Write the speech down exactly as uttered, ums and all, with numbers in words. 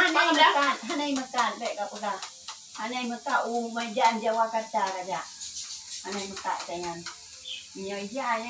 Hana meukat, hana meukat, bèk kapeugah. Hana meukat, u meujan Jawa kata raja. Hana meukat tangan. Nyoe ja,